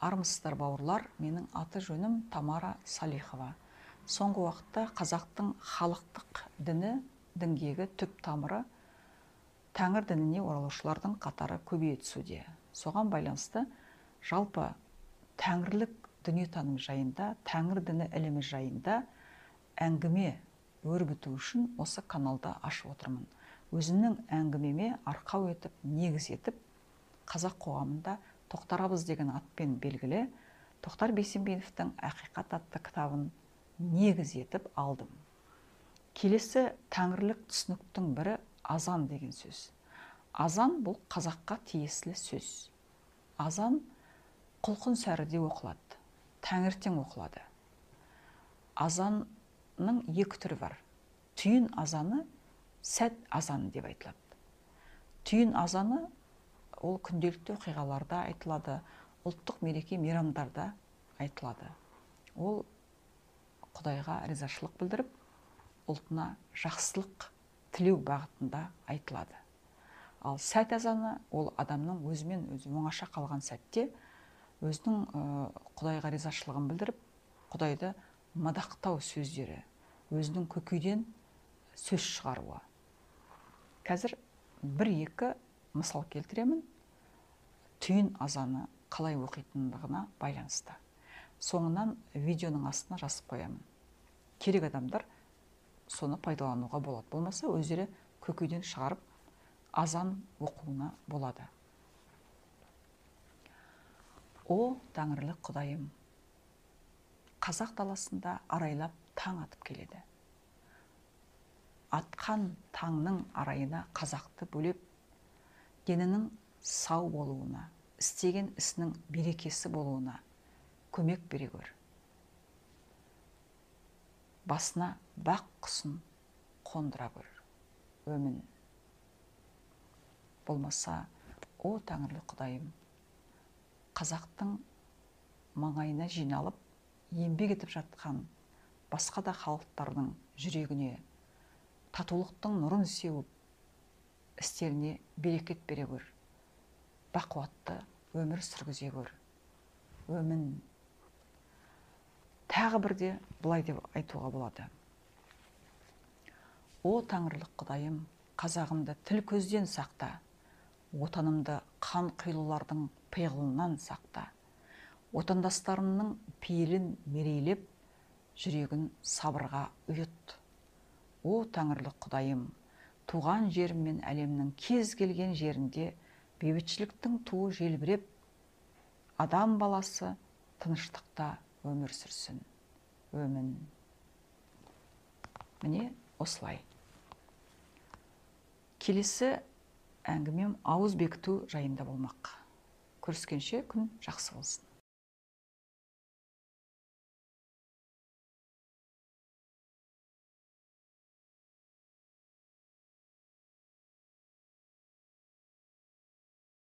Армысыздар, бауырлар, менің аты жөнім Тамара Салихова. Соңғы уақытта қазақтың халықтық діні, діңгегі, түп тамыры тәңір дініне оралушылардың қатары көбейе түсуде. Соған байланысты жалпы тәңірлік дүниетаным жайында, тәңір діні ілімі жайында әңгіме өрбіту үшін осы каналды ашып отырмын. Өзімнің әңгімеме арқау етіп, негіз етіп, қазақ қоғамында Тоқтар Абыз деген атпен белгілі Тоқтар Бейсенбиновтің Ақиқат атты кітабын негіз етіп алдым. Келесі тәңірлік түсініктің бірі азан деген сөз. Азан бұл қазаққа тиесілі сөз. Азан құлқын сәріде оқылады, таңертең оқылады. Азанның екі түрі бар. Түйін азаны, сәт азаны деп айтылады. Түйін азаны ол күнделікті оқиғаларда айтылады, ұлттық мереке мейрамдарда айтылады. Ол Құдайға ризашылық білдіріп, ұлтына жақсылық тілеу бағытында айтылады. Ал сәт азаны ол адамның өзімен өзі оңаша қалған сәтте өзінің Құдайға ризашылығын білдіріп, Құдайды мадақтау сөздері, өзінің көкейден сөз шығаруы. Қазір бір-екі мысал келтіремін, түйін азаны қалай оқитындығына байланысты. Соңынан видеоның астына жазып қоямын. Керек адамдар соны пайдалануға болады. Болмаса өздері көкейден шығарып азан оқуына болады. О, тәңірлік Құдайым, қазақ даласында арайлап таң атып келеді. Атқан таңның арайына қазақты бөлеп, денінің сау болуына, істеген ісінің берекесі болуына көмек бере көр. Басына бақ құсын қондыра көр. Өмін. Болмаса, о тәңірлі Құдайым, қазақтың маңайына жиналып, еңбек етіп жатқан басқа да халықтардың жүрегіне татулықтың нұрын сеуіп, істеріне берекет бере көр. Бақуатты өмір сүргізе көр. Өмін. Тағы бірде былай деп айтуға болады. О тәңірлік Құдайым, қазағымды тіл көзден сақта, отанымды қан құйлылардың пиғылынан сақта. Отандастарымның пейілін мерейлеп, жүрегін сабырға ұйыт. О тәңірлік Құдайым, туған жерім мен әлемнің кез келген жерінде бейбітшіліктің туы желбіреп, адам баласы тыныштықта өмір сүрсін. Өмін. Міне осылай. Келесі әңгімем ауыз бекіту жайында болмақ. Көріскенше күн жақсы болсын.